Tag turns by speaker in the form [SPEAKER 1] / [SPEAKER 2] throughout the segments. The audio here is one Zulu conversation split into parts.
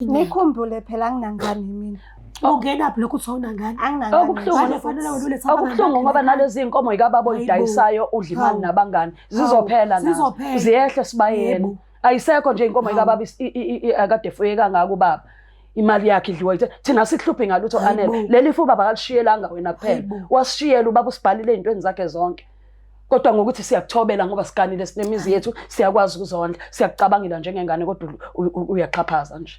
[SPEAKER 1] Nikhumbule phela anginangane mina.
[SPEAKER 2] Ungenaphi lokhu uthi awunangane?
[SPEAKER 1] Anginangane.
[SPEAKER 3] Okubuhlungu
[SPEAKER 2] Manje fanele wena ulethe abangani
[SPEAKER 3] Okubuhlungu
[SPEAKER 2] bakhe
[SPEAKER 3] ngoba
[SPEAKER 2] la ekhaya.
[SPEAKER 3] nalezi iy'nkomo yikababa
[SPEAKER 2] Hayibo.
[SPEAKER 3] oyidayisayo udla imali
[SPEAKER 2] Hawu.
[SPEAKER 3] nabangani zizophela nazo.
[SPEAKER 2] Zizophela.
[SPEAKER 3] Ziyehla esibayeni.
[SPEAKER 2] Yebo.
[SPEAKER 3] Ayisekho nje inkomo
[SPEAKER 2] Hawu.
[SPEAKER 3] yikababa akade efuye kangaka ubaba. Imali yakhe idliwa yithe. Thina asihluphi ngalutho
[SPEAKER 2] Hayibo.
[SPEAKER 3] Anele. Leli ifu ubaba akalishiyelanga wena kuphela.
[SPEAKER 2] Hayibo.
[SPEAKER 3] Wasishiyela ubaba usibhalile ey'ntweni zakhe zonke. Kodwa ngokuthi siyakuthobela ngoba siganile sinemizi yethu siyakwazi ukuzondla. Siyakucabangela njengengane kodwa uyaxhaphaza nje.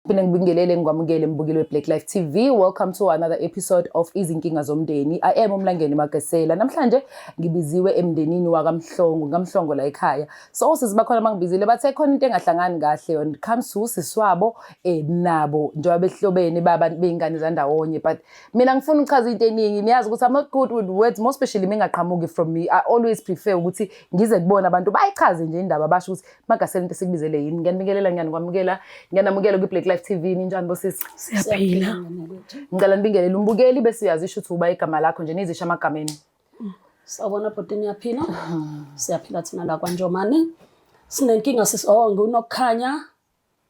[SPEAKER 4] Phinde ngibingelele ngikwamukele mbukeli we-Black Life TV. Welcome to another episode of Izinkinga Zomndeni. I am uMlangeni Magasela. Namhlanje ngibiziwe emndenini wakaMhlongo, kaMhlongo la ekhaya. So osisi bakhona bangibizile bathe khona into engahlangani kahle when it comes to usisi wabo nabo njengoba behlobene baba beyingane zandawonye, but mina ngifuna ukuchaza into eningi. Niyazi ukuthi I'm not good with words, more especially mingaqhamuki from me. I always prefer ukuthi ngize kubona abantu bayichaze nje indaba, basho ukuthi Magasela into esikubizele yini. Ngiyanibingelela, ngiyanikwamukela, ngiyanamukela kwi-Black Life TV. Ninjani bosisi?
[SPEAKER 2] Siyaphila.
[SPEAKER 4] Ngicela nibingelele umbukeli bese uyazisho ukuthi uba igama lakho nje, nizisho amagameni.
[SPEAKER 5] Sawubona bhuti, niyaphila? Siyaphila thina la kwaNjomane. Sinenkinga sisi, oh nguNokukhanya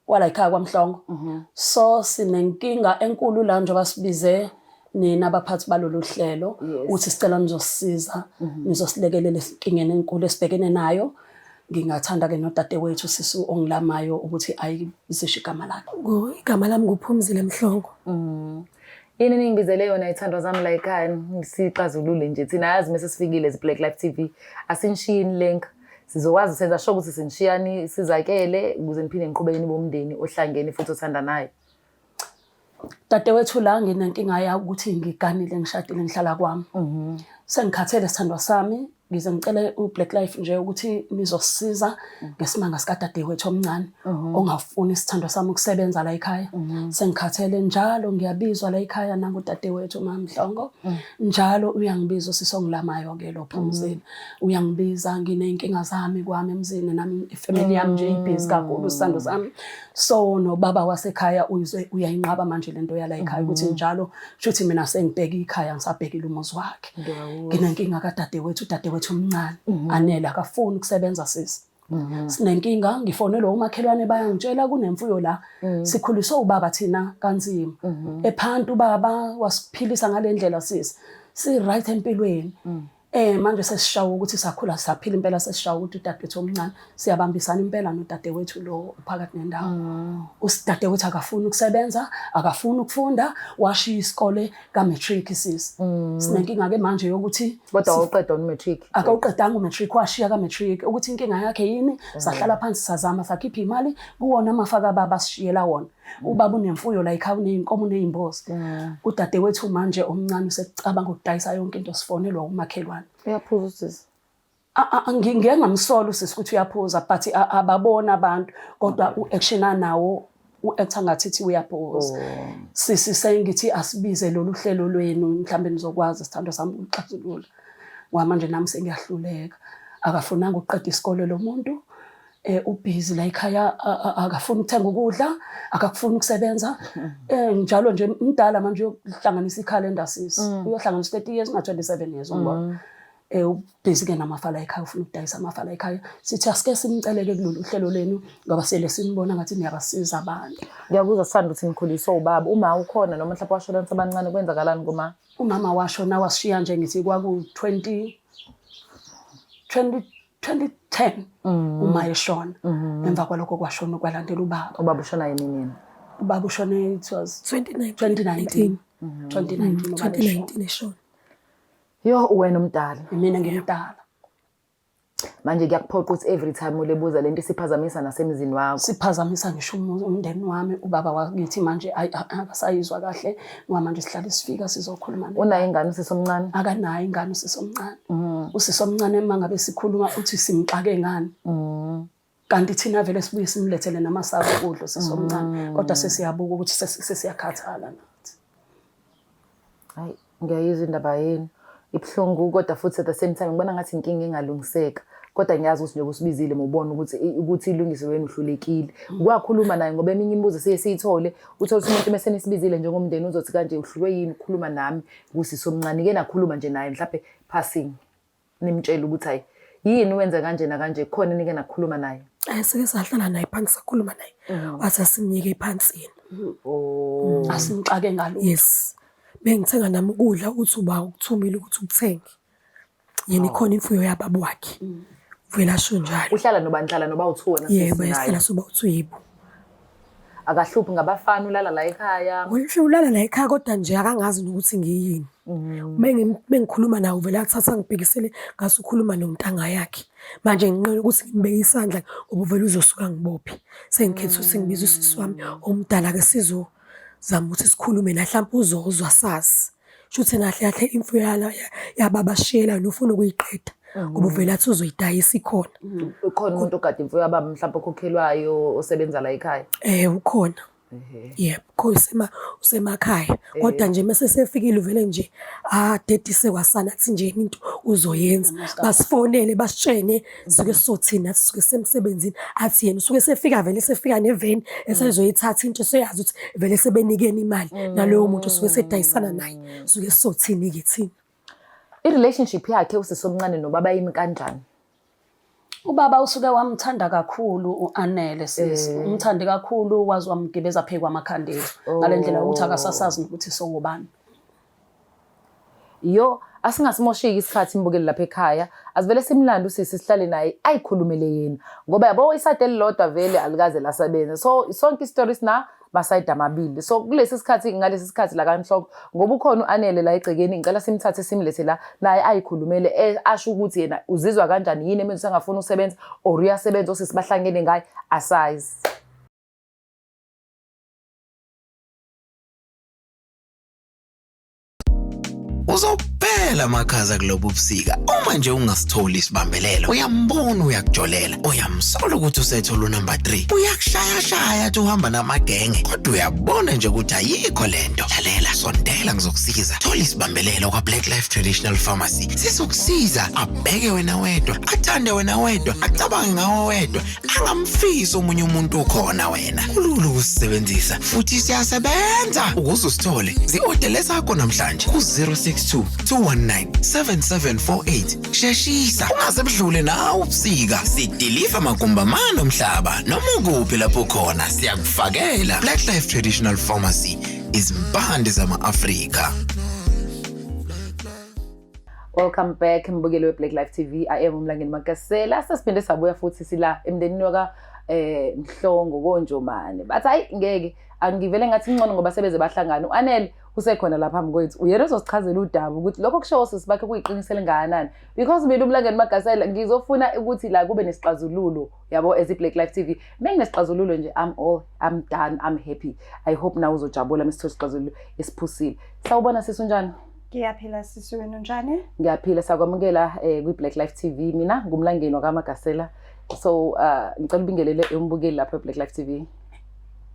[SPEAKER 5] wala ekhaya kwaMhlongo. So sinenkinga enkulu la njengoba sibize nina abaphathi balolu hlelo ukuthi sicela nizosisiza, nizosilekelela esinkingeni enkulu esibhekene nayo. Ngingathanda ke nodadewethu sisi ongilamayo ukuthi ayizisho igama lakhe.
[SPEAKER 2] Igama lami nguPhumzile Mhlongo.
[SPEAKER 4] Yini ningibizele yona ithandwa zami la ekhaya, sixazulule nje thina. Yazi mase sifikile zi Black Life TV asinishiyini lenka, sizokwazi senza sure ukuthi sinishiyani sizakele ukuze niphinde niqhubeke nibe umndeni ohlangene futhi othandanayo.
[SPEAKER 5] Dadewethu la nginenkinga ya ukuthi ngiganile, ngishadile, ngihlala kwami. Sengikhathele sithandwa sami, ngize ngicele u-Black Life nje ukuthi nizosisiza ngesimanga sikadadewethu omncane ongafuni isithandwa sami ukusebenza la ekhaya. Sengikhathele njalo ngiyabizwa la ekhaya nangu udadewethu uMamhlongo. Njalo uyangibiza usisi ongilamayo ke lo Phumzile. Uyangibiza nginey'nkinga zami kwami emzini, nami ifamily yami nje ibhizi kakhulu sithando sami. So nobaba wasekhaya uyizwe uyayinqaba manje lento yala ekhaya ukuthi njalo shuthi mina sengibheka ikhaya ngisabhekile umuzi wakhe. Nginenkinga kadadewethu, udadewethu omncane Anele akafuni ukusebenza sisi. Sinenkinga, ngifonelwe umakhelwane bayangitshela kunemfuyo la. Sikhuliswe ubaba thina kanzima. Ephantu ubaba wasiphilisa ngale ndlela sisi. Si right empilweni. Manje sesishawa ukuthi sakhula saphila impela, sesishawa ukuthi udadewethu omncane siyabambisana impela nodadewethu lo uphakathi nendawo. Usidadewethu akafuni ukusebenza, akafuni ukufunda, washiya isikole ka-matric sisi. Sinenkinga ke manje yokuthi
[SPEAKER 4] Kodwa wawuqeda umatric?
[SPEAKER 5] Akawuqedanga umatric, washiya ka-matric. Ukuthi inkinga yakhe yini, sahlala phansi sazama sakhipha imali kuwona amafa kababa asishiyela wona. Ubaba unemfuyo la ekhaya, uney'nkomo, uney'mbuzi. Udadewethu manje omncane usecabanga ukudayisa yonke into, sifonelwa umakhelwane.
[SPEAKER 4] Uyaphuza usisi?
[SPEAKER 5] Ngike ngamsola usisi ukuthi uyaphuza, but ababoni abantu, kodwa u-action anawo u-actor ngathithi uyaphuza. Sisi sengithi asibize lolu hlelo lwenu, mhlambe nizokwazi sithandwa sami ukuxazulula. Ngoba manje nami sengiyahluleka. Akafunanga ukuqeda isikole lo muntu. Ubhizi la ekhaya, akafuni ukuthenga ukudla, akakufuni ukusebenza. Njalo nje mdala manje, uyohlanganisa ikhalenda sisi. Uyohlanganisa 30 years na 27 years ungibona. Ubhizi ke namafa la ekhaya, ufuna ukudayisa amafa la ekhaya. Sithi asike simceleke kulolu hlelo lenu ngoba sele sinibona ngathi niyabasiza abantu.
[SPEAKER 4] Ngiyakuzwa sithanda ukuthi nikhuliswe ubaba. Uma ukhona noma mhlawumbe washona nisebancane, kwenzakalani kuma?
[SPEAKER 5] Umama washona wasishiya nje, ngithi kwaku 20 20 2010 uma eshona. Emva kwalokho kwashona kwalandela ubaba.
[SPEAKER 4] Ubaba ushona yini nini?
[SPEAKER 5] Ubaba ushone, it was
[SPEAKER 2] 2019.
[SPEAKER 5] 2019. 2019 ubaba eshona.
[SPEAKER 2] 2019 eshona.
[SPEAKER 4] Yo, wena umdala.
[SPEAKER 5] Mina ngimdala.
[SPEAKER 4] Manje kuyakuphoqa ukuthi every time ulebuza lento isiphazamisa nasemzini wakho.
[SPEAKER 5] Siphazamisa ngisho umndeni wami, ubaba wakithi manje ayi akasayizwa kahle ngoba manje sihlale sifika sizokhuluma naye.
[SPEAKER 4] Unayo ingane usisi omncane?
[SPEAKER 5] Akanayo ingane usisi omncane. Usisi omncane uma ngabe sikhuluma uthi simxake ngani. Kanti thina vele sibuye simlethele namasaka okudla usisi omncane, kodwa sesiyabuka ukuthi sesiyakhathala nathi.
[SPEAKER 4] Hayi, ngiyayizwa indaba yenu. Ibuhlungu kodwa futhi at the same time ngibona ngathi inkinga engalungiseka. Kodwa ngiyazi ukuthi njengoba usibizile mubona ukuthi ukuthi ilungise wena uhlulekile. Kwakhuluma naye ngoba eminye imibuzo siye siyithole, uthole ukuthi umuntu mese nisibizile njengomndeni uzothi kanje uhlulwe yini ukukhuluma nami kusisi omncane. Ke nakhuluma nje naye mhlawumbe passing nimtshele ukuthi hayi yini wenze kanje nakanje khona nike nakhuluma naye.
[SPEAKER 2] Sike sahlala naye phansi sakhuluma naye. Wathi asimyeke phansi yena.
[SPEAKER 4] Oh.
[SPEAKER 5] Asimxake ngalutho.
[SPEAKER 2] Yes. Bengithenga nami ukudla uthi uba ukuthumile ukuthi ukuthenge. Yena ikhona imfuyo yababa wakhe. Vele asho njalo.
[SPEAKER 4] Uhlala nobani hlala noba uthu wena sisi
[SPEAKER 2] Yebo,
[SPEAKER 4] naye.
[SPEAKER 2] esihlala soba uthi yebo.
[SPEAKER 4] Akahluphi ngabafana ulala la ekhaya.
[SPEAKER 2] Uyisho ulala la ekhaya kodwa nje akangazi nokuthi ngiyini. Mengikhuluma naye uvele athatha angibhekisele ngase ukhuluma nontanga yakhe. Manje nginqena ukuthi ngimbeke isandla ngoba uvele uzosuka ngibophe. Sengikhetha ukuthi ngibize usisi wami omdala ke sizozama ukuthi sikhulume naye mhlawumbe uzozwa sazi. Shuthi kahle kahle imfuyo yala yababa shiyela yona ufuna ukuyiqeda ngoba uvele athi uzoyidayisa ikhona.
[SPEAKER 4] Ukhona umuntu ogada imfuyo yababa mhlawumbe okhokhelwayo osebenza la ekhaya.
[SPEAKER 2] Ukhona. Yebo, kho usemakhaya. Kodwa nje mase sefikile uvele nje adedise kwasana athi nje into uzoyenza. Basifonele basitshene suke sizothina nathi suke semsebenzini athi yena usuke sefika vele sefika neveni esezoyithatha into eseyazi ukuthi vele sebenikeni imali naloyo muntu usuke sedayisana naye suke sizothini ke thina.
[SPEAKER 4] I-relationship yakhe usisi omncane nobaba yimi kanjani?
[SPEAKER 5] Ubaba usuke wamthanda kakhulu u-Anele sisi. Umthande kakhulu waze wamgibeza phezu kwamakhandela. Ngale ndlela yokuthi akasasazi nokuthi sowubani.
[SPEAKER 4] Yo, asingasimosheki isikhathi imbukeli lapha ekhaya. Asivele simlande usisi sihlale naye ayikhulumele yena. Ngoba yabo isayidi elilodwa vele alikaze lasebenza. So sonke isitori sina masayidi amabili. So kulesi sikhathi ngalesi sikhathi la kaMhlongo ngoba ukhona uAnele la egcekeni ngicela simthathe simlethe la naye ayikhulumele asho ukuthi yena uzizwa kanjani yini emenza angafuni ukusebenza or uyasebenza osisi bahlangene ngaye asazi.
[SPEAKER 6] Uzophela amakhaza kulobu busika uma nje ungasitholi isibambelelo. Uyambona uyakujolela, uyamsola ukuthi usethola unumber 3. Uyakushayashaya athi uhamba namagenge, kodwa uyabona nje ukuthi ayikho lento. Lalela, sondela ngizokusiza. Thola isibambelelo kwa Black Life Traditional Pharmacy. Sizokusiza abheke wena wedwa, athande wena wedwa, acabange ngawe wedwa, angamfisi omunye umuntu ukhona wena. Kulula ukusisebenzisa futhi siyasebenza. Ukuze usithole, zi-odele sakho namhlanje ku-062 219 7748. Sheshisa ungaze budlule nawe ubusika. Sidiliva magumbamane omhlaba noma ukuphi lapho khona siyakufakela. Black Life Traditional Pharmacy, izimpande zama-Afrika.
[SPEAKER 4] Welcome back mbukeli we-Black Life TV. I am Umlangeni Makasela. Sesiphinde sabuya futhi sila emndenini waka Mhlongo koNjomane. Bathi hayi ngeke angivele ngathi ngcono ngoba sebeze bahlangana. U-Anele usekhona lapha phambi kwethu. Uyena ozosichazela udaba ukuthi lokho kushiwo osisi bakhe kuyiqiniso elingakanani. Because mina Umlangeni Magasela ngizofuna ukuthi la kube nesixazululo yabo as i-Black Life TV. Menginesixazululo nje I'm done, I'm happy. I hope nawe uzojabula mesithola isixazululo esiphusile. Sawubona sisi, unjani?
[SPEAKER 1] Ngiyaphila sisi, wena unjani?
[SPEAKER 4] Ngiyaphila, sakwamukela kwi-Black Life TV. Mina ngumlangeni wakaMagasela. So ngicela ubingelele umbukeli lapha e-Black Life TV.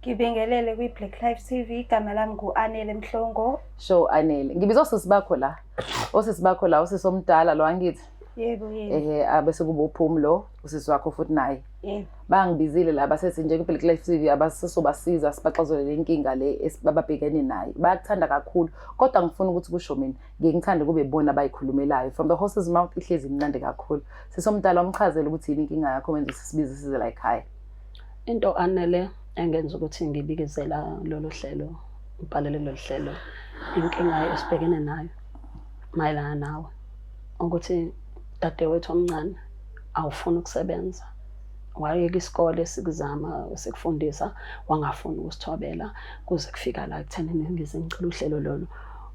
[SPEAKER 1] Ngibingelele kwi-Black Life TV, igama lami ngu-Anele Mhlongo.
[SPEAKER 4] Sure Anele. Ngibiza osisi bakho la. Osisi bakho la, osisi omdala lo angithi.
[SPEAKER 1] Yebo, yebo.
[SPEAKER 4] Abese kuba uPhumi lo, usisi wakho futhi naye.
[SPEAKER 1] Yebo.
[SPEAKER 4] Bangibizile la basethi nje kwi-Black Life TV abasisobasiza sibaxazulele inkinga le esibabhekene nayo. Bayakuthanda kakhulu kodwa ngifuna ukuthi kusho mina ngiye ngithande kube bona abayikhulumelayo. From the horse's mouth ihlezi imnandi kakhulu. Sisomdala umchazele ukuthi yini inkinga yakho wenza sisibize size la ekhaya.
[SPEAKER 5] Into Anele engenza ukuthi ngibikezela lolu hlelo, ngibhalele lolu hlelo, inkinga esibhekene nayo mayelana nawe ukuthi dadewethu omncane awufuni ukusebenza. Wayeka isikole sikuzama sikufundisa wangafuni ukusithobela kuze kufika la ekuthenini ngize ngicela uhlelo lolu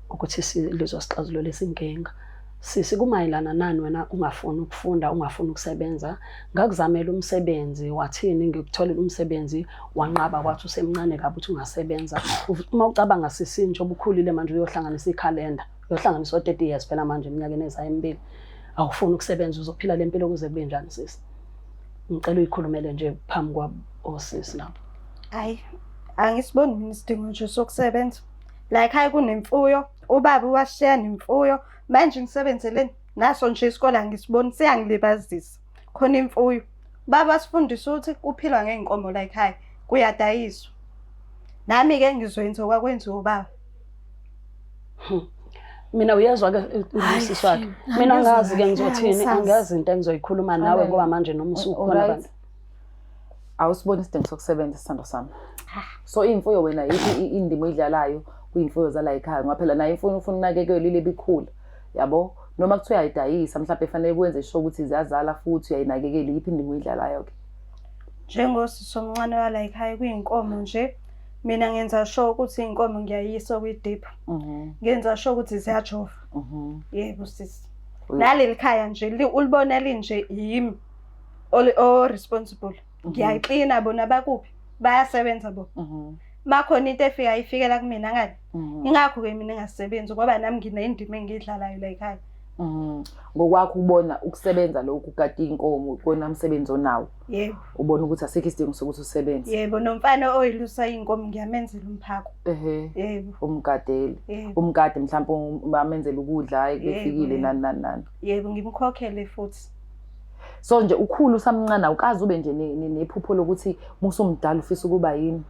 [SPEAKER 5] ukuthi lizosixazulula izinkinga. Sisi, kumayelana nani wena ungafuni ukufunda, ungafuni ukusebenza? Ngakuzamela umsebenzi, wathini ngikutholele umsebenzi, wanqaba wathi usemncane kabi ukuthi ungasebenza. Uma ucabanga sisi njengoba ukhulile manje uyohlanganisa ikhalenda, uyohlanganisa o-30 years phela manje eminyakeni ezayo emibili. Awufuni ukusebenza, uzophila le mpilo kuze kube njani sisi? Ngicela uyikhulumele nje phambi kwabo osisi lapho.
[SPEAKER 1] Hayi, angisiboni mina isidingo nje sokusebenza. La ekhaya kunemfuyo, ubaba uwashiya nemfuyo. Manje ngisebenzeleni? Naso nje isikole angisiboni, siyangilibazisa. Khona imfuyo. Baba sifundisa ukuthi kuphilwa ngey'nkomo la ekhaya, kuyadayiswa. Nami-ke ngizwenza okwakwenziwa ubaba.
[SPEAKER 5] Mina uyezwa-ke usisi wakhe. Mina angazi-ke ngizothini, angazi into engizoyikhuluma nawe ngoba manje noma usukhona abantu.
[SPEAKER 4] Awusiboni isidingo sokusebenza sithando sami. So iy'mfuyo wena yiphi indima oyidlalayo kwiy'mfuyo zala ekhaya ngoba phela nayo imfuyo ufuna unakekelwa ile bikhula yabo noma kuthiwa uyayidayisa mhlawumbe fanele kwenze sure ukuthi ziyazala futhi uyayinakekela yiphi indima oyidlalayo ke.
[SPEAKER 1] Njengosisi omncane wala ekhaya kuyinkomo nje mina ngenza sure ukuthi iy'nkomo ngiyayisa kwidiphu. Ngenza sure ukuthi ziyajova. Yebo sisi. Naleli khaya nje ulibona linje yimi o-responsible. Ngiyayiklina bona bakuphi bayasebenza bo. Makhona into efika ifikela kumina ngani. Ingakho-ke mina engasebenzi ngoba nami nginendima engiyidlalayo la ekhaya.
[SPEAKER 4] Ngokwakho ubona ukusebenza lokhu ugada iy'nkomo kona umsebenzi onawo.
[SPEAKER 1] Yebo.
[SPEAKER 4] Ubona ukuthi asikho isidingo sokuthi usebenze.
[SPEAKER 1] Yebo, nomfana oyilusa iy'nkomo ngiyamenzela umphako.
[SPEAKER 4] Ehhe.
[SPEAKER 1] Yebo.
[SPEAKER 4] Umgadele.
[SPEAKER 1] Yebo.
[SPEAKER 4] Umgade mhlawumbe bamenzele ukudla befikile
[SPEAKER 1] Yebo.
[SPEAKER 4] nani nani nani.
[SPEAKER 1] Yebo, ngimkhokhele futhi.
[SPEAKER 4] So nje ukhulu usamncane awukaze ube nje nephupho lokuthi musumdala ufisa ukuba yini?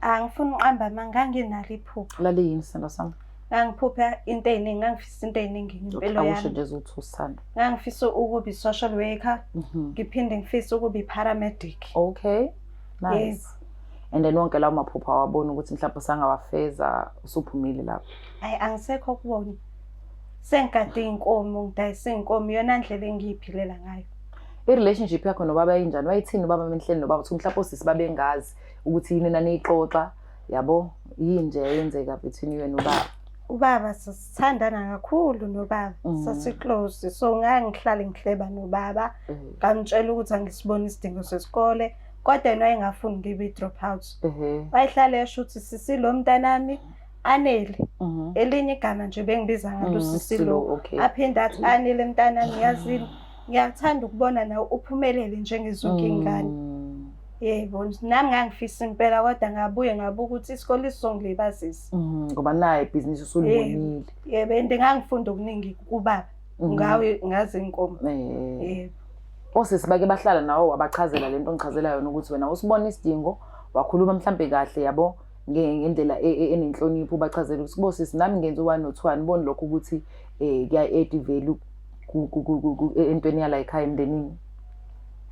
[SPEAKER 1] Angifuni uqamba amanga, nganginalo iphupho.
[SPEAKER 4] Laliyini sithando sami?
[SPEAKER 1] Ngangiphupha into ey'ningi, ngangifisa into ey'ningi ngempilo
[SPEAKER 4] Awusho
[SPEAKER 1] yami.
[SPEAKER 4] nje ukuthi usithando.
[SPEAKER 1] Ngangifisa ukuba i-social worker, ngiphinde ngifise ukuba i-paramedic.
[SPEAKER 4] Okay. Nice.
[SPEAKER 1] Yebo.
[SPEAKER 4] And then wonke lawo maphupho awabona ukuthi mhlawumbe usangawafeza usuphumile lapho.
[SPEAKER 1] Hhayi angisekho kuwona. Sengigade iy'nkomo, ngidayisa iy'nkomo, iyona ndlela engiyiphilela ngayo.
[SPEAKER 4] I-relationship yakho nobaba yayinjani? Wayethini ubaba emihleni nobaba? Ukuthi mhlawumbe osisi babengazi ukuthi yini naniyixoxa, yabo? Yini nje eyenzeka between you and ubaba?
[SPEAKER 1] Ubaba sasithandana kakhulu nobaba, sasi-close. So ngangihlale ngihleba nobaba, ngamtshela ukuthi angisiboni isidingo sesikole, kodwa yena wayengafuni ngibe i-drop out. Wayehlale esho ukuthi sisi lo mntanami Anele. Elinye igama nje bengibiza ngalo sisi lo. Aphinde athi Anele mntanami yazini ngiyakuthanda ukubona nawe uphumelele njengezonke iy'ngane. Yebo, nami ngangifisa impela kodwa ngabuye ngabuka ukuthi isikole sizongilibazisa.
[SPEAKER 4] Ngoba naye ibhizinisi usulibonile.
[SPEAKER 1] Yebo, and ngangifunda okuningi kubaba. Ngawe ngazi inkomo. Yebo.
[SPEAKER 4] Osisi bake bahlala nawe wabachazela lento ongichazela yona ukuthi wena usibona isidingo wakhuluma mhlambe kahle yabo ngendlela enenhlonipho ubachazela ukuthi kubo sisi nami ngenza u-1 no-2 aniboni lokho ukuthi kuya-add value entweni yala ekhaya emndenini.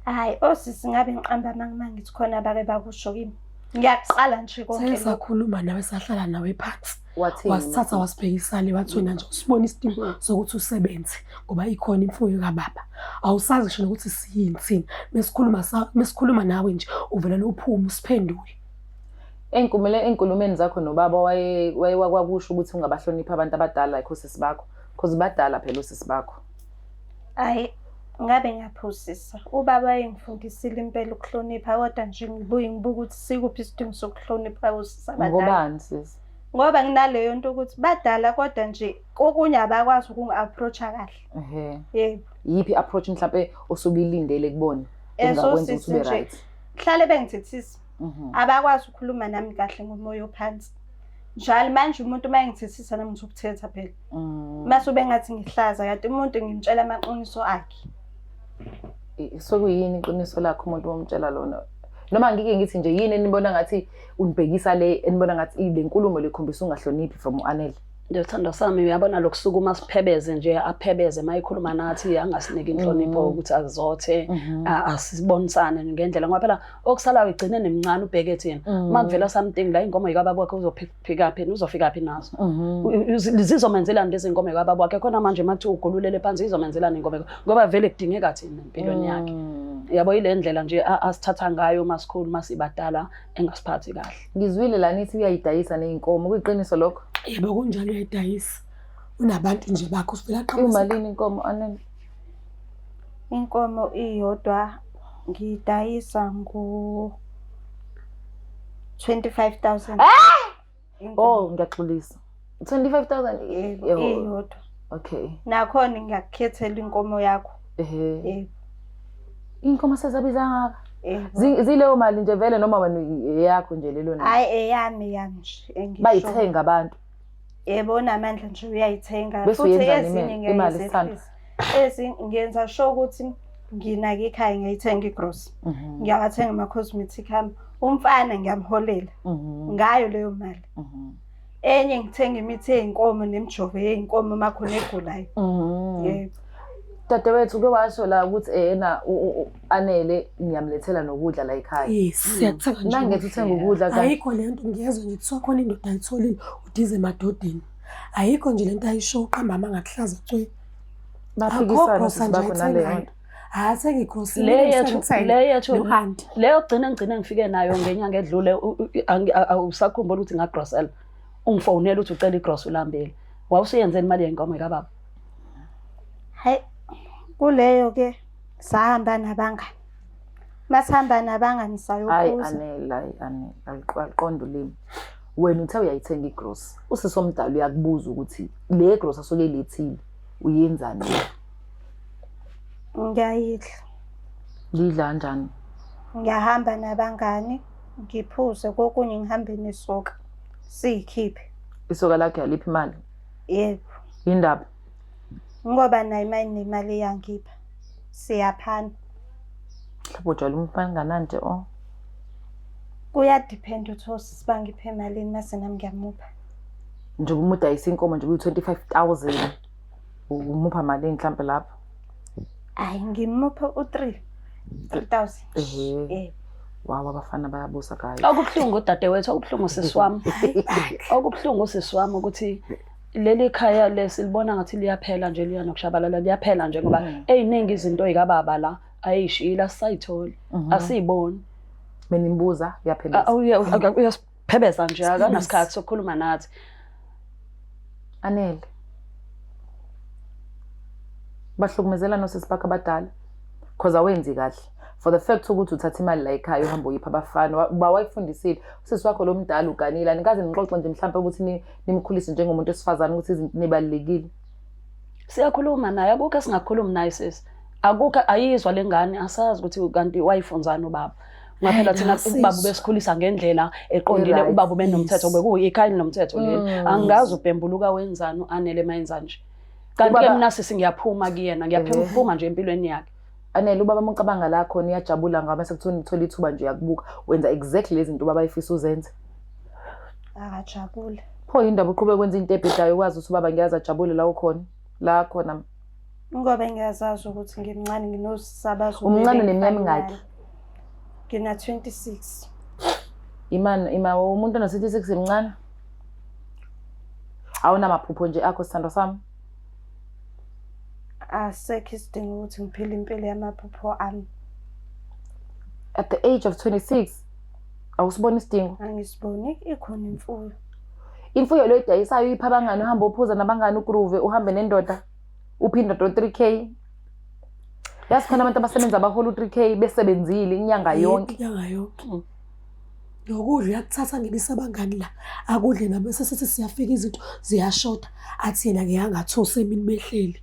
[SPEAKER 1] Hhayi, osisi ngabe ngiqamba amanga uma ngithi khona abake bakusho kimi. Ngiyaqala nje konke
[SPEAKER 2] Sake
[SPEAKER 1] lokhu.
[SPEAKER 2] sakhuluma nawe sahlala nawe phansi.
[SPEAKER 4] Wathini?
[SPEAKER 2] Wasithatha wasibhekisa le wathi wena nje usibona isidingo sokuthi usebenze ngoba ikhona imfuyo kababa. Awusazi ngisho nokuthi siyini thina. Mesikhuluma mesikhuluma nawe nje uvela uphume usiphendule.
[SPEAKER 4] Ey'nkulumeni zakho nobaba waye wayewakusho ukuthi ungabahloniphi abantu abadala like osisi bakho because badala phela osisi bakho.
[SPEAKER 1] Hhayi, ngabe ngiyaphosisa. Ubaba wayengifundisile impela ukuhlonipha kodwa nje ngibuye ngibuke ukuthi sikuphi isidingo sokuhlonipha osisi abadala.
[SPEAKER 4] Ngobani sisi?
[SPEAKER 1] Ngoba nginaleyo nto ukuthi badala kodwa nje kokunye abakwazi ukungi-approach-a kahle.
[SPEAKER 4] Ehhe.
[SPEAKER 1] Yebo.
[SPEAKER 4] Yiphi i-approach mhlampe osuke uyilindele kubona engakwenza ukuthi
[SPEAKER 1] Sisi
[SPEAKER 4] ube
[SPEAKER 1] nje
[SPEAKER 4] right?
[SPEAKER 1] hlale bengithethisa. Abakwazi ukukhuluma nami kahle ngomoya ophansi. Njalo manje umuntu uma engithethisa nami ngizokuthetha phela. Mase ube ngathi ngihlaza kanti umuntu ngimtshela amaqiniso akhe.
[SPEAKER 4] Sekuyini iqiniso lakho umuntu omtshela lona? Noma ngike ngithi nje yini enibona ngathi unibhekisa le enibona ngathi le nkulumo lekhombisa ungahloniphi from u-Anele?
[SPEAKER 5] Ndithanda sami uyabona lokusukuma siphebeze nje aphebeze mayikhuluma nathi angasiniki inhlonipho ukuthi azothe asibonisane ngendlela ngoba phela okusalayo igcine nemncane ubheke thina uma kuvela something la inkomo yikababa wakhe uzophika phi uzofika phi nazo zizomenzelani lezi nkomo yikababa wakhe khona manje uma kuthiwa ugululele phansi izomenzelani inkomo ngoba vele kudingeka thina empilweni yakhe yabo ile ndlela nje asithatha ngayo masikhulu masibadala engasiphathi kahle.
[SPEAKER 4] Ngizwile la nithi uyayidayisa ney'nkomo, kuyiqiniso lokho?
[SPEAKER 2] Yebo kunjalo uyayidayisa. Unabantu nje bakho usivela aqhamuze.
[SPEAKER 4] Imalini inkomo Anele?
[SPEAKER 1] Inkomo iyodwa ngiyidayisa ngo 25,000.
[SPEAKER 4] Oh, ngiyaxolisa. 25,000
[SPEAKER 1] Yebo,
[SPEAKER 4] yebo.
[SPEAKER 1] iyodwa.
[SPEAKER 4] Okay.
[SPEAKER 1] Nakhona ngiyakukhethela inkomo yakho.
[SPEAKER 4] Ehhe.
[SPEAKER 1] Yebo.
[SPEAKER 4] Inkomo sezabiza kangaka?
[SPEAKER 1] Yebo.
[SPEAKER 4] Zileyo mali nje vele noma wena eyakho nje lelo nani?
[SPEAKER 1] Hhayi eyami eyami nje engisho.
[SPEAKER 4] Bayithenga abantu.
[SPEAKER 1] Yebo unamandla nje uyayithenga.
[SPEAKER 4] Bese
[SPEAKER 1] Futhi
[SPEAKER 4] uyenzani
[SPEAKER 1] ezinye
[SPEAKER 4] imali sithando?
[SPEAKER 1] ngiyayizehlisa. Ezinye ngenza sure ukuthi Nginake ekhaya ngiyayithenga igrosa. Ngiyawathenga ama-cosmetic ami. Umfana ngiyamholela ngayo leyo mali. Enye ngithenga imithi yey'nkomo nemijovo yey'nkomo uma khona egulayo. Yebo.
[SPEAKER 4] Dadewethu uke washo la ukuthi ena Anele ngiyamlethela nokudla la ekhaya.
[SPEAKER 2] Yes, siyakuthenga nje.
[SPEAKER 4] Nangethi uthenga ukudla ka
[SPEAKER 2] Ayikho le nto ngiyezwa nje kuthiwa khona indoda ayitholile udize emadodeni. Ayikho nje le nto ayisho uqamba amanga akuhlaza cwe.
[SPEAKER 4] Baphikisana
[SPEAKER 2] Akho
[SPEAKER 4] osisi
[SPEAKER 2] grosa nje
[SPEAKER 4] bakho naleyo
[SPEAKER 2] ayithengayo.
[SPEAKER 4] nto.
[SPEAKER 2] Akathengi igrosa.
[SPEAKER 5] Le yethu le yethu
[SPEAKER 2] no-anti.
[SPEAKER 5] leyo gcina ngigcine ngifike nayo ngenyanga edlule awusakhumbula ukuthi ngagrosela ungifonela ukuthi ucela igrosa ulambile wawusuyenzeni imali yenkomo kababa.
[SPEAKER 1] Hayi, kuleyo ke sahamba nabangani. Masihamba nabangani
[SPEAKER 4] Hayi
[SPEAKER 1] sayophuza.
[SPEAKER 4] Anele, hayi Anele, aliqonda ulimi. Wena uthe uyayithenga igrosa. Usisi omdala uyakubuza ukuthi le grosa asuke elethile uyenzani?
[SPEAKER 1] Ngiyayidla.
[SPEAKER 4] Lidla kanjani?
[SPEAKER 1] Ngiyahamba nabangani ngiphuze kokunye ngihambe nesoka siyikhiphe.
[SPEAKER 4] Isoka lakhe aliphi imali?
[SPEAKER 1] Yebo.
[SPEAKER 4] Yindaba?
[SPEAKER 1] Ngoba naye uma enemali iyangipha. Siyaphana.
[SPEAKER 4] Mhlawumbe ujwayele umfana nje oh.
[SPEAKER 1] Kuyadiphenda ukuthi osisi bangiphe emalini mase nami ngiyamupha.
[SPEAKER 4] Njengoba umuntu ayisa inkomo nje kuyi-25,000 umupha malini mhlampe lapho?
[SPEAKER 1] Hayi ngimupha u-3. 3000.
[SPEAKER 4] Ehhe.
[SPEAKER 1] Yebo.
[SPEAKER 4] Wow, abafana bayabusa guys.
[SPEAKER 5] Okubuhlungu dadewethu, okubuhlungu sisi wami. Okubuhlungu sisi wami ukuthi leli khaya lesilibona ngathi liyaphela nje liya nokushabalala liyaphela nje ngoba eziningi izinto ezikababa la ayishiyile asisayitholi asiyiboni.
[SPEAKER 4] Mina imbuza uyaphebeza.
[SPEAKER 5] Uyasiphebeza nje akanasikhathi sokukhuluma nathi.
[SPEAKER 4] Anele. Bahlukumezela nosisi bakho abadala. Cause awenzi kahle. For the fact ukuthi uthatha imali la ekhaya uhambe uyipha abafana, uba wayifundisile usisi wakho lo mdala uganile, anikaze nixoxe nje mhlawumbe ukuthi nimkhulise njengomuntu wesifazane ukuthi izinto nibalulekile.
[SPEAKER 5] Siyakhuluma naye, akukho esingakhulumi naye sisi. Akukho ayizwa lengane, asazi ukuthi kanti wayifunzani ubaba. Ngoba phela thina ubaba ubesikhulisa ngendlela eqondile, ubaba ubenomthetho, bekuyikhaya elinomthetho leli. Angazi ubhembuluka wenzani u-Anele mayenza nje. Kanti ke mina sisi ngiyaphuma kuyena, ngiyaphuma nje empilweni yakhe.
[SPEAKER 4] Anele, ubaba uma ucabanga la khona uyajabula ngoba sekuthiwa uthola ithuba nje uyakubuka, wenza exactly lezi zinto ubaba ayefisa uzenze.
[SPEAKER 1] Akajabule.
[SPEAKER 4] Pho yindaba uqhubeka wenza into ebhedayo ukwazi ukuthi ubaba ngiyazi ajabule la ukhona, la khona.
[SPEAKER 1] Ngoba ngiyazazi ukuthi ngimncane nginosabazo.
[SPEAKER 4] Umncane neminyaka emingaki?
[SPEAKER 1] Ngina 26.
[SPEAKER 4] Imani ima umuntu ono 26 emncane? Awunamaphupho nje akho sithandwa sami?
[SPEAKER 1] Asekho isidingo ukuthi ngiphile impilo yamaphupho ami.
[SPEAKER 4] At the age of 26 awusiboni isidingo?
[SPEAKER 1] Angisiboni, ikhona imfuyo.
[SPEAKER 4] Imfuyo leyo idayisayo uyipha abangani, uhambe uphuza nabangani ugroove, uhambe nendoda, uphi indoda o-3K. Yazi khona abantu abasebenza abahola u-3K besebenzile inyanga yonke.
[SPEAKER 2] Inyanga yonke. Nokudla uyakuthatha ngebisa abangani la akudle nabo bese sithi siyafika izinto ziyashoda athi yena ngeke angathosa emini behleli.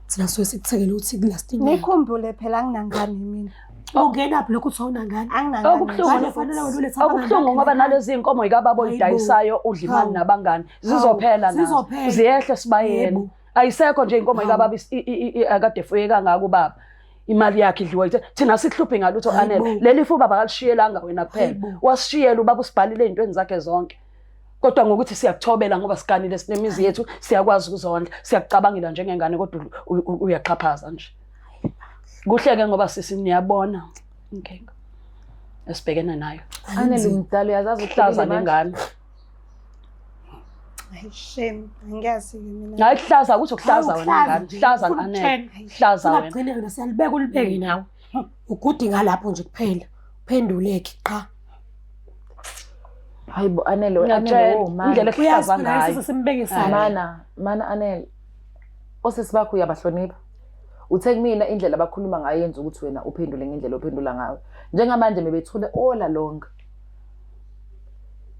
[SPEAKER 2] Thina suke sikuthengele ukuthi kulast inyanga.
[SPEAKER 1] Nikhumbule phela anginangane mina.
[SPEAKER 2] Ungenaphi lokhu uthi awunangane?
[SPEAKER 1] Anginangane.
[SPEAKER 5] Okubuhlungu
[SPEAKER 2] Manje fanele wena ulethe abangani
[SPEAKER 5] Okubuhlungu
[SPEAKER 2] bakhe
[SPEAKER 5] ngoba
[SPEAKER 2] la.
[SPEAKER 5] nalezi iy'nkomo yikababa
[SPEAKER 2] Hayibo.
[SPEAKER 5] oyidayisayo udla imali
[SPEAKER 2] Hawu.
[SPEAKER 5] nabangani zizophela nazo.
[SPEAKER 2] Zizophela.
[SPEAKER 5] Ziyehle esibayeni.
[SPEAKER 2] Yebo.
[SPEAKER 5] Ayisekho nje inkomo
[SPEAKER 2] Hawu.
[SPEAKER 5] yikababa akade efuye kangaka ubaba. Imali yakhe idliwa yithe. Thina sihluphe ngalutho
[SPEAKER 2] Hayibo.
[SPEAKER 5] Anele. Leli ifu ubaba akalishiyelanga wena kuphela.
[SPEAKER 2] Hayibo.
[SPEAKER 5] Wasishiyela ubaba usibhalile ey'ntweni zakhe zonke. Kodwa ngokuthi siyakuthobela ngoba siganile sinemizi yethu siyakwazi ukuzondla, siyakucabangela njengengane kodwa uyaxhaphaza nje. Kuhle ke ngoba sisi niyabona inkinga esibhekene nayo.
[SPEAKER 4] Anele umdala uyazazi
[SPEAKER 5] Hlaza
[SPEAKER 4] ukhulile manje.
[SPEAKER 5] lengane.
[SPEAKER 1] Hayi shame, angiyazi ke mina.
[SPEAKER 5] Hayi kuhlaza ukuthi ukuhlaza
[SPEAKER 2] Hawu,
[SPEAKER 5] wena
[SPEAKER 2] uhlaza
[SPEAKER 5] ngane.
[SPEAKER 2] nje.
[SPEAKER 5] Hlaza
[SPEAKER 2] Ufuna
[SPEAKER 5] Anele.
[SPEAKER 2] ukuthenga.
[SPEAKER 5] Hlaza wena.
[SPEAKER 2] Ungagcine wena siyalibeka ulibeke nawe. Ugudi ngalapho nje kuphela. Uphenduleke qha.
[SPEAKER 4] Hayibo Anele, Anele
[SPEAKER 5] Ngiyakutshela
[SPEAKER 4] oh man.
[SPEAKER 5] indlela
[SPEAKER 2] Uyazi
[SPEAKER 5] ekuhlaza
[SPEAKER 2] phela
[SPEAKER 5] ngayo.
[SPEAKER 2] isisi simbekisana.
[SPEAKER 4] Mana, mana Anele. Osisi bakho uyabahlonipha. Uthe kumina indlela abakhuluma ngayo yenza ukuthi wena uphendule ngendlela ophendula ngayo. Njengamanje bebethule all along.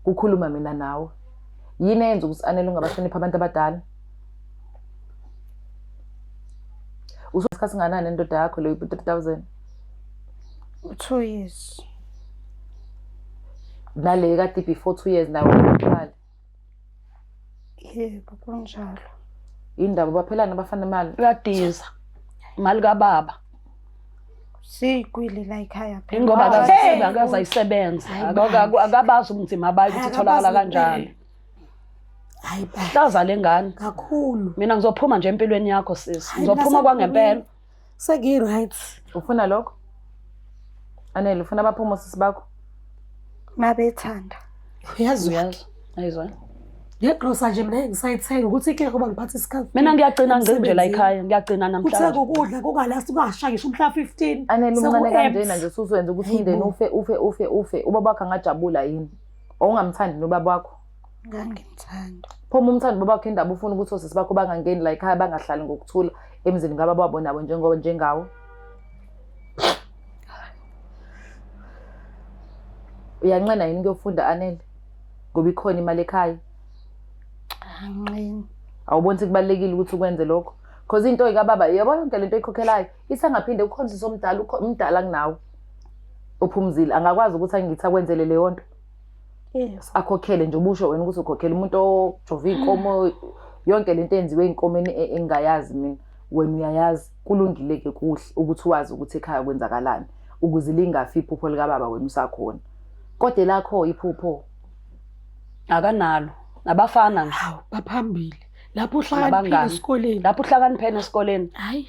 [SPEAKER 4] Kukhuluma mina nawe. Yini eyenza ukuthi Anele ungabahlonipha abantu abadala? Ususikhathi singanani nendoda yakho leyo 3000?
[SPEAKER 1] 2 years.
[SPEAKER 4] Nale kade before 2 years nawe imali.
[SPEAKER 1] Yebo kunjalo.
[SPEAKER 4] Indaba baphelana abafana imali.
[SPEAKER 5] Uyadiza. Imali kababa.
[SPEAKER 1] Siyigwili la ekhaya phela.
[SPEAKER 5] Ingoba akazisebenza akazayisebenza. Akabazi ubunzima bayo ukuthi itholakala kanjani.
[SPEAKER 2] Hayi ba.
[SPEAKER 5] Hlaza lengane.
[SPEAKER 2] Kakhulu.
[SPEAKER 5] Mina ngizophuma nje empilweni yakho sisi.
[SPEAKER 2] Hayi,
[SPEAKER 5] Ngizophuma
[SPEAKER 2] mina
[SPEAKER 5] kwangempela.
[SPEAKER 2] Sengi-right.
[SPEAKER 4] Ufuna lokho? Anele, ufuna baphume osisi bakho?
[SPEAKER 1] Mabethanda.
[SPEAKER 2] Uyazwa?
[SPEAKER 5] Uyazwa? Ayizwa.
[SPEAKER 2] Ngegrosa nje mina ngisayithenga ukuthi inkinga ngoba ngiphatha isikhathi.
[SPEAKER 5] Mina ngiyagcina ngigcine nje la ekhaya, ngiyagcina
[SPEAKER 2] Uthenga
[SPEAKER 5] namhlanje.
[SPEAKER 2] ukudla kungalasi kungashayi ngisho umhla 15.
[SPEAKER 4] Anele umncane
[SPEAKER 2] Seku-empty.
[SPEAKER 4] kanjena nje usuzoyenza ukuthi umndeni
[SPEAKER 2] Hayibo.
[SPEAKER 4] ufe ufe ufe ufe. Ubaba wakho angajabula yini? Owungamthandi nobaba wakho?
[SPEAKER 1] Ngangimthanda.
[SPEAKER 4] Pho uma umthandi ubaba wakho indaba ufuna ukuthi osisi bakho bangangeni la ekhaya bangahlali ngokuthula emzini ngababa wabo nabo njengoba njengawe. Uyanqena yini ukuyofunda Anele? Ngoba ikhona imali ekhaya.
[SPEAKER 1] Anginqeni.
[SPEAKER 4] Awuboni ukuthi kubalulekile ukuthi ukwenze lokho? Cause into kababa yabo yonke lento oyikhokhelayo isangaphinde ukhona usisi omdala umdala kunawe. Uphumzile angakwazi ukuthi angithi akwenzele leyo nto.
[SPEAKER 1] Yebo.
[SPEAKER 4] Akhokhele nje ubusho wena ukuthi ukhokhela umuntu ojova iy'nkomo yonke lento eyenziwe ey'nkomeni engingayazi mina wena uyayazi kulungile-ke kuhle ukuthi wazi ukuthi ekhaya kwenzakalani ukuze lingafi iphupho likababa wena usakhona kodwa elakho iphupho
[SPEAKER 5] Akanalo. Nabafana nje.
[SPEAKER 2] Hawu, baphambili. Lapho uhlakaniphile
[SPEAKER 5] Nabangani.
[SPEAKER 2] esikoleni.
[SPEAKER 5] Lapho uhlakaniphene esikoleni.
[SPEAKER 2] Hayi.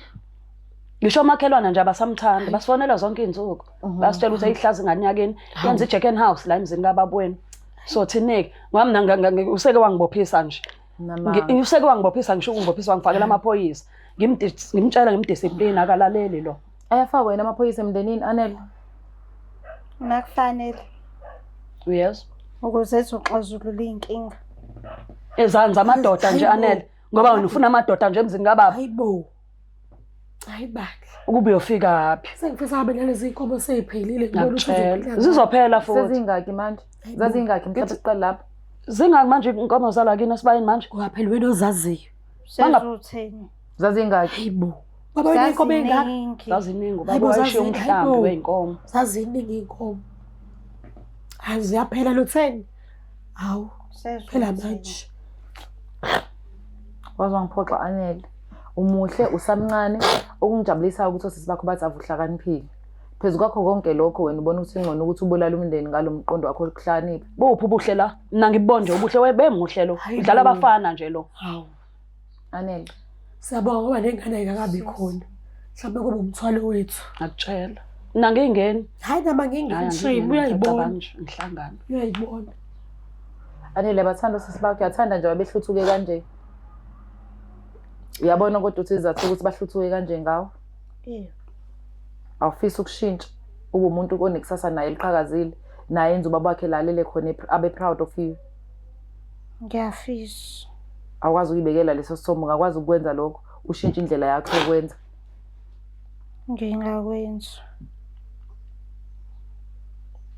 [SPEAKER 5] Ngisho omakhelwane nje abasamthandi, basifonela zonke iy'nsuku. Basitshela ukuthi ayihlaza ingane yakini, yenza i-Jack and House la emzini kababa wenu. So thina-ke, ngoba mina useke wangibophisa nje.
[SPEAKER 4] Namanga.
[SPEAKER 5] Useke wangibophisa ngisho ukungibophisa wangifakela amaphoyisa. Ngimtshela ngimdiscipline akalaleli lo.
[SPEAKER 4] Ayafakwa yena amaphoyisa emndenini Anele?
[SPEAKER 1] Makufanele
[SPEAKER 5] Uyezwa?
[SPEAKER 1] ukuze ezoxazulula iy'nkinga.
[SPEAKER 5] Ezanzi amadoda nje
[SPEAKER 2] Hayibo.
[SPEAKER 5] Anele. Ngoba wena ufuna amadoda nje emzini kababa.
[SPEAKER 2] Hayibo. Hayi bandla.
[SPEAKER 5] Ukuba uyofika phi?
[SPEAKER 2] Sengifisa ngabe nalezi iy'nkomo sey'phelile ngibona ukuthi
[SPEAKER 5] Ngiyakutshela.
[SPEAKER 2] uzophila ngayo.
[SPEAKER 5] Zizophela futhi.
[SPEAKER 4] Sezingaki manje? Zazingaki mhlawumbe siqale lapho?
[SPEAKER 5] Zingaki manje inkomo zala kini esibayeni manje?
[SPEAKER 2] Ngoba phela wena ozaziyo.
[SPEAKER 1] Sezutheni?
[SPEAKER 4] Zazingaki?
[SPEAKER 2] Hayibo. Baba wena iy'nkomo ey'ngaka.
[SPEAKER 1] Zaziningi.
[SPEAKER 5] Zaziningi ubaba
[SPEAKER 2] Hayibo,
[SPEAKER 5] wayeshiya
[SPEAKER 2] zaziningi,
[SPEAKER 5] umhlambi
[SPEAKER 2] hayibo.
[SPEAKER 5] wey'nkomo.
[SPEAKER 2] Zaziningi iy'nkomo. Hayi ziyaphela lo 10. Hawu, phela
[SPEAKER 1] Sezutheni?
[SPEAKER 2] manje.
[SPEAKER 4] Waze wangiphoxa Anele. Umuhle usamncane okungijabulisayo ukuthi osisi bakho bathi avuhlakaniphile. Phezu kwakho konke lokho wena ubona ukuthi ingcono ukuthi ubulale umndeni ngalo mqondo wakho wokuhlakanipha.
[SPEAKER 5] Buphi ubuhle la? Mina ngibona nje ubuhle bemuhle lo.
[SPEAKER 2] Hayibo.
[SPEAKER 5] Udlala abafana nje lo.
[SPEAKER 2] Hawu.
[SPEAKER 4] Anele.
[SPEAKER 2] Siyabonga ngoba nengane ayikakabi khona. Mhlawumbe kube umthwalo wethu.
[SPEAKER 5] Ngakutshela. Mina ngingeni.
[SPEAKER 2] Hayi nama
[SPEAKER 5] Hayi,
[SPEAKER 2] ngingeni shame
[SPEAKER 5] angingeni,
[SPEAKER 2] uyayibona.
[SPEAKER 5] ngiyacabanga nje, ngihlangana.
[SPEAKER 2] Uyayibona.
[SPEAKER 4] Anele bathanda osisi bakho uyathanda nje babehluthuke kanje. Uyabona kodwa ukuthi izathu ukuthi bahluthuke kanje ngawo.
[SPEAKER 1] Yebo.
[SPEAKER 4] Awufisi ukushintsha ube umuntu onekusasa naye eliqhakazile naye enze ubaba wakhe lalele khona abe proud of you.
[SPEAKER 1] Ngiyafisa.
[SPEAKER 4] Awukwazi ukuyibekela leso sithombe ungakwazi ukwenza lokho ushintshe indlela yakho yokwenza.
[SPEAKER 1] Ngingakwenza.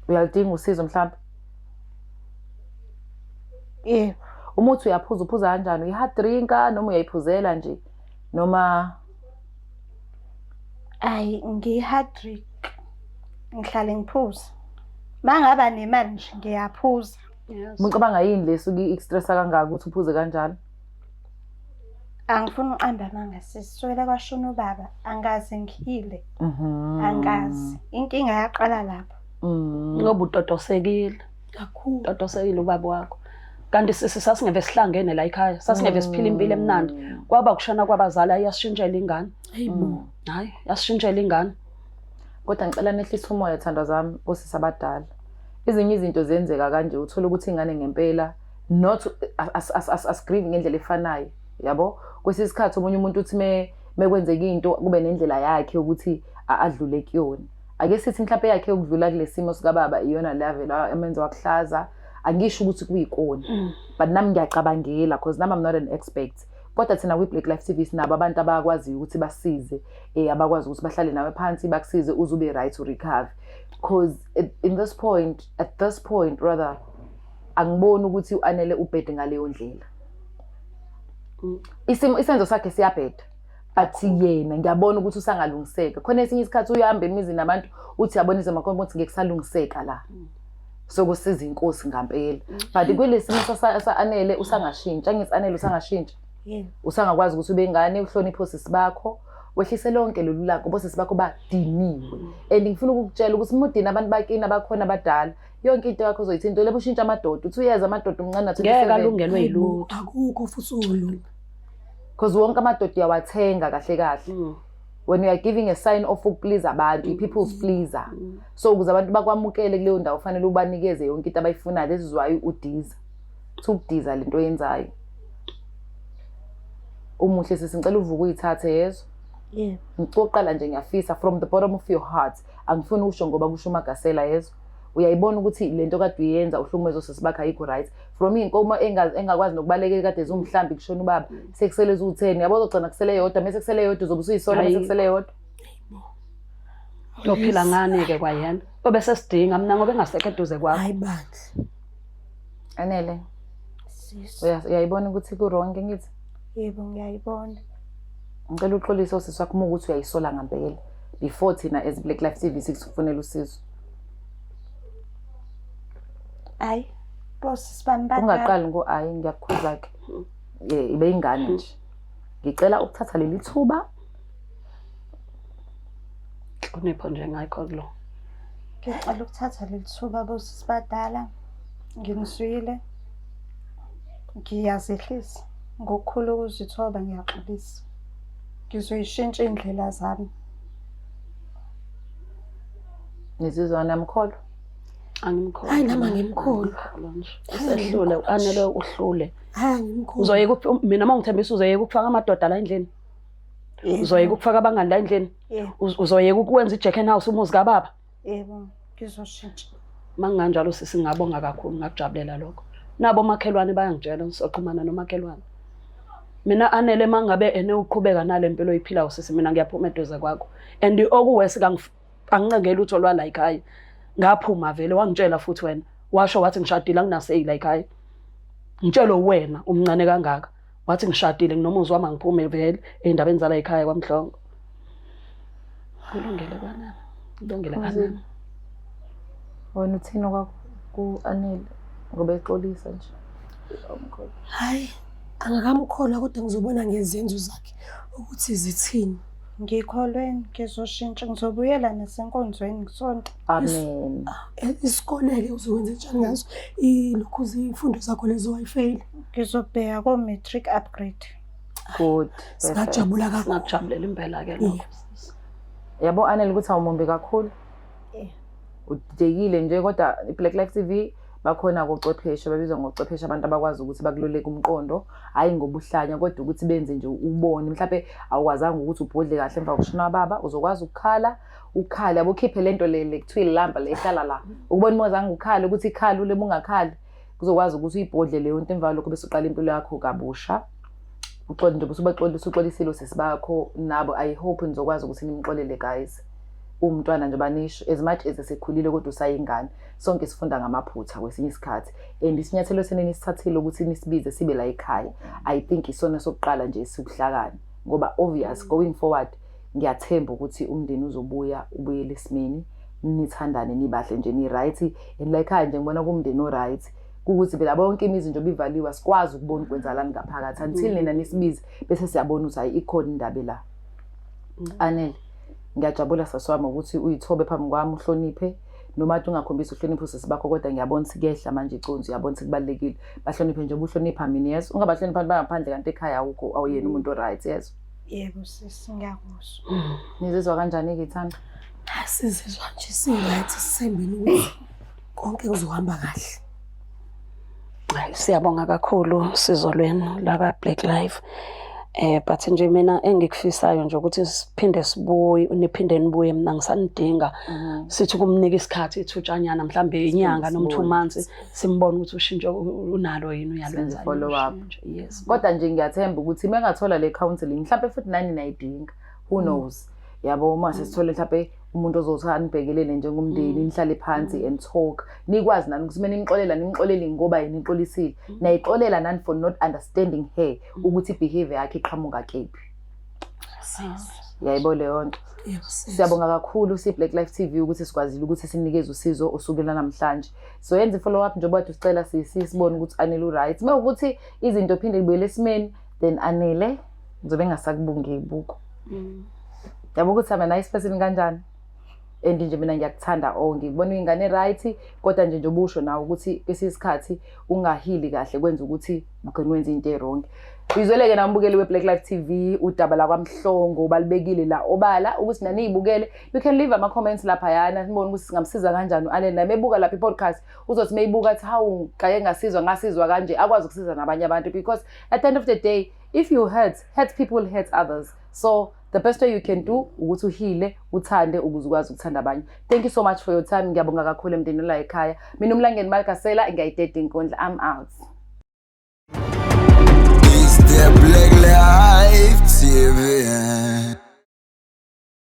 [SPEAKER 4] Uyaludinga usizo mhlawumbe?
[SPEAKER 1] Yebo.
[SPEAKER 4] Umuthi uyaphuza uphuza kanjani? Uyi-hard drinker noma uyayiphuzela nje noma
[SPEAKER 1] Ayi ngiyi-hard drink. Ngihlale ngiphuza. Mangaba nemali nje ngiyaphuza.
[SPEAKER 5] Yes.
[SPEAKER 4] ucabanga yini lesu ikustressa kangaka ukuthi uphuze kanjalo?
[SPEAKER 1] Angifuni uqamba amanga sisi. Sukela kwashona ubaba angaze ngihile. Angazi. Inkinga yaqala lapho.
[SPEAKER 5] Ngoba utotosekile.
[SPEAKER 2] Kakhulu.
[SPEAKER 5] Utotosekile ubaba wakho. Kanti sisi sasingeve sihlangene la ekhaya. Sasingeve siphila impilo emnandi. Kwaba kushona kwabazali ayasishintshela ingane.
[SPEAKER 2] Hayibo.
[SPEAKER 5] Hayi, yasishintshela ingane.
[SPEAKER 4] Kodwa ngicela nehlise umoya thandwa zami osisi abadala. Ezinye izinto zenzeka kanje uthola ukuthi ingane ngempela not asigrieve ngendlela efanayo yabo. Kwesinye isikhathi omunye umuntu uthi mekwenzeka into kube nendlela yakhe ukuthi adlule kuyona. Ake sithi mhlawumbe yakhe ukudlula kule simo sikababa iyona le avela emenza wakuhlaza. Angisho ukuthi kuyikona. But nami ngiyacabangela because nami I'm not an expert. Kodwa thina kwi-Black Life TV sinabo abantu abakwaziyo ukuthi basize, abakwazi ukuthi bahlale nawe phansi bakusize uze ube right to recover. Because in this point, at this point rather, angiboni ukuthi uAnele ubhede ngaleyo ndlela. Isimo isenzo sakhe siyabheda. But yena ngiyabona ukuthi usangalungiseka. Khona esinye isikhathi uyahamba emizini nabantu uthi yabona izamakombo ukuthi ngeke kusalungiseka la. Sokusiza inkosi ngampela. But kulesimo sa-Anele usangashintsha, angithi Anele usangashintsha.
[SPEAKER 1] Yebo.
[SPEAKER 4] Usangakwazi ukuthi ube ingane uhloniphe osisi bakho. Wehlise lonke lolu laka ngoba osisi bakho badiniwe. And ngifuna ukukutshela ukuthi uma udina abantu bakini abakhona abadala, yonke into yakho uzoyithinta ulebe ushintsha amadoda. Uthi uyeza amadoda umncane na
[SPEAKER 5] Ngeke
[SPEAKER 4] 27.
[SPEAKER 5] alungelwe
[SPEAKER 2] Hayi bo,
[SPEAKER 5] yilutho.
[SPEAKER 2] akukho futhi olunga.
[SPEAKER 4] Because wonke amadoda uyawathenga kahle kahle. When you are giving a sign of ukuplease abantu, i-people's pleaser. So ukuze abantu bakwamukele kuleyo ndawo kufanele ubanikeze yonke into abayifunayo. This is why udiza. Uthi ukudiza lento oyenzayo. Umuhle sisi, ngicela uvuke uyithathe yezwa.
[SPEAKER 1] Yebo.
[SPEAKER 4] Ngicoqala nje ngiyafisa from the bottom of your heart. Angifuni ukusho ngoba kusho uMagasela yezwa. Uyayibona ukuthi lento kade uyenza uhlukumeza osisi bakho ayikho right. From iy'nkomo engakwazi nokubaleka kade ziwumhlambi kushona ubaba, sekusele ziwu-10. Yabo uzogcina kusele yodwa, mese kusele yodwa uzobe usuyisola mese
[SPEAKER 5] Hayi.
[SPEAKER 4] kusele yodwa.
[SPEAKER 5] Uyophila ngani-ke kwayena? Obe sesidinga mina ngoba engasekho eduze kwakho.
[SPEAKER 2] Hayi bandla.
[SPEAKER 4] Anele,
[SPEAKER 1] Sis.
[SPEAKER 4] uyayibona ukuthi ku-wrong ngithi?
[SPEAKER 1] Yebo, ngiyayibona.
[SPEAKER 4] Ngicela uxolise osisi wakho uma ukuthi uyayisola ngempela. Before thina as Black Life TV sikufunela usizo.
[SPEAKER 1] Hayi, bosisi bami badala.
[SPEAKER 4] Ungaqali ngo ayi ngiyakukhuza ke. Ibe ingane nje. Ngicela ukuthatha leli thuba.
[SPEAKER 5] Inhlonipho nje ngayikho kulo.
[SPEAKER 1] Ngicela ukuthatha leli thuba bosisi badala. Nginizwile. Ngiyazehlisa. Ngokukhulu ukuzithoba ngiyaxolisa. Ngizoyishintsha iy'ndlela zami.
[SPEAKER 4] Nizizwa namkholwa?
[SPEAKER 5] Angimkholwa.
[SPEAKER 2] Hayi, nami angimkholwa.
[SPEAKER 5] Angimkholwa nje. Usehlule, Anele uhlule.
[SPEAKER 2] Hayi angimkholwa.
[SPEAKER 5] Uzoyeka mina uma ngithembisa uzoyeka ukufaka amadoda la endlini. Uzoyeka ukufaka abangani la endlini.
[SPEAKER 1] Yebo.
[SPEAKER 5] Uzoyeka ukwenza i-jack and house umuzi kababa.
[SPEAKER 1] Yebo, ngizoshintsha.
[SPEAKER 5] Uma kunganjalo sisi ngingabonga kakhulu, ngakujabulela lokho. Nabo omakhelwane bayangitshela, ngizoxhumana nomakhelwane. Mina Anele uma ngabe ene uqhubeka nale mpilo oyiphilayo sisi, mina ngiyaphuma eduze kwakho. And okuwesi angincengeli lutho lwala ekhaya. Ngaphuma vele wangitshela futhi wena. Washo wathi ngishadile anginaseyila la ekhaya. Ngitshelo wena umncane kangaka. Wathi ngishadile nginomuzi wami angiphume vele ey'ndabeni zala ekhaya kwaMhlongo. Kulungile kwanele. Kulungile Anele.
[SPEAKER 4] Wena uthini kwakho ku-Anele ngoba exolisa nje.
[SPEAKER 2] Hayi, angakamkholwa kodwa ngizobona ngezenzo zakhe ukuthi zithini.
[SPEAKER 1] Ngikholweni, ngizoshintsha, ngizobuyela nasenkonzweni ngisonto.
[SPEAKER 4] Amen.
[SPEAKER 2] Isikole-ke uzokwenza njani ngaso? Ilokhu iy'mfundo zakho lezo wayifeyila.
[SPEAKER 1] Ngizobheka ko-matric upgrade.
[SPEAKER 4] Good.
[SPEAKER 2] Singajabula kakhulu.
[SPEAKER 5] Singakujabulela impela-ke lokho.
[SPEAKER 4] Yabo Anele ukuthi awumumbi kakhulu. Udidekile nje kodwa i-Black Life TV bakhona kocwepheshe, babizwa ngocwepheshe abantu abakwazi ukuthi bakululeke umqondo, hhayi ngobuhlanya kodwa ukuthi benze nje ubone. Mhlampe awukwazanga ukuthi ubhodle kahle emva kokushona baba, uzokwazi ukukhala, ukhale, yabo ukhiphe lento le kuthiwa ilamba le ihlala la. Ukubona uma uzange ukhale ukuthi ikhale ulebe ungakhali, kuzokwazi ukuthi uyibhodle leyo nto emva kwalokho bese uqala impilo yakho kabusha. Uxole nje usubaxolisa, uxolisile osisi bakho nabo. I hope nizokwazi ukuthi nimxolele guys. Umntwana nje banisho as much as esekhulile kodwa usayingane. Sonke sifunda ngamaphutha kwesinye isikhathi. And isinyathelo esenini sithathile ukuthi nisibize sibe la ekhaya. I think isona sokuqala nje sikuhlakani. Ngoba obvious going forward ngiyathemba ukuthi umndeni uzobuya ubuyele esimeni, nithandane nibahle nje ni right. And la ekhaya nje ngibona kumndeni o right. Kukuthi phela bonke imizi nje obivaliwe asikwazi ukubona ukwenzakalani ngaphakathi until nina nisibize bese siyabona ukuthi hayi ikhona indaba la. Anele, ngiyajabula sasi wami ukuthi uyithobe phambi kwami uhloniphe noma ade ungakhombisi uhloniphe usisi bakho kodwa ngiyabona ukuthi kuyehla manje iconsi, uyabona ukuthi kubalulekile. Bahloniphe njengoba uhlonipha mina yes. Ungabahloniphi abantu bangaphandle kanti ekhaya awukho awuyena umuntu o-right yes.
[SPEAKER 1] Yebo sisi, ngiyakuzwa.
[SPEAKER 4] Nizizwa kanjani-ke Thando?
[SPEAKER 2] Sizizwa nje si-right, sisembeni ukuthi konke kuzohamba kahle.
[SPEAKER 5] Hayi, siyabonga kakhulu sizo lwenu laka Black Life. But nje mina engikufisayo nje ukuthi siphinde sibuye, niphinde nibuye, mina ngisanidinga. Sithi kumnika isikhathi ithutshanyana mhlambe inyanga noma 2 months simbone ukuthi ushintsho unalo yini uyalwenza yini
[SPEAKER 4] Follow up.
[SPEAKER 5] ushintsho. Yes.
[SPEAKER 4] Kodwa nje ngiyathemba ukuthi uma engathola le counseling mhlambe futhi nani nayidinga, who knows. Yabo uma sesithole mhlambe umuntu ozothi anibhekelele njengomndeni, nihlale phansi and talk, nikwazi nani ukuthi nimxolela nimxolele ngoba yena nixolisile, nayixolela nani for not understanding her ukuthi behavior yakhe iqhamuka kephi. Yayibo leyo nto.
[SPEAKER 2] Yebo sis.
[SPEAKER 4] Siyabonga kakhulu si Black Life TV ukuthi sikwazile ukuthi sinikeze usizo osukela namhlanje. So yenza i-follow up njengoba usicela sisi sibone ukuthi Anele u-right. Uma ukuthi izinto phinde libuyele esimeni then Anele ngizobe ngingasakubungi ibuko. Yabo ukuthi I'm a nice person kanjani. And nje mina ngiyakuthanda, oh, ngikubona uyingane, right? Kodwa nje njengoba usho nawe ukuthi kwesinye isikhathi ungahili kahle kwenza ukuthi ugcine wenza into e-wrong. Uyizwele-ke nambukeli we-Black Life TV udaba lakwaMhlongo, balibekile la obala ukuthi naniyibukele. You can leave ama-comments laphayana, nibone ukuthi singamsiza kanjani u-Anele. Naye mebuka lapha i-podcast, uzothi meyibuka athi, "Hawu, kake ngasizwa, ngasizwa kanje," akwazi ukusiza nabanye abantu, because at the end of the day, if you hurt, hurt people hurt others. So the best way you can do ukuthi uhile, uthande ukuze ukwazi ukuthanda abanye. Thank you so much for your time. Ngiyabonga kakhulu emndenini la ekhaya. Mina uMlangeni Malgasela, ngiyayideda inkundla. I'm out.
[SPEAKER 7] It's the Black Life TV.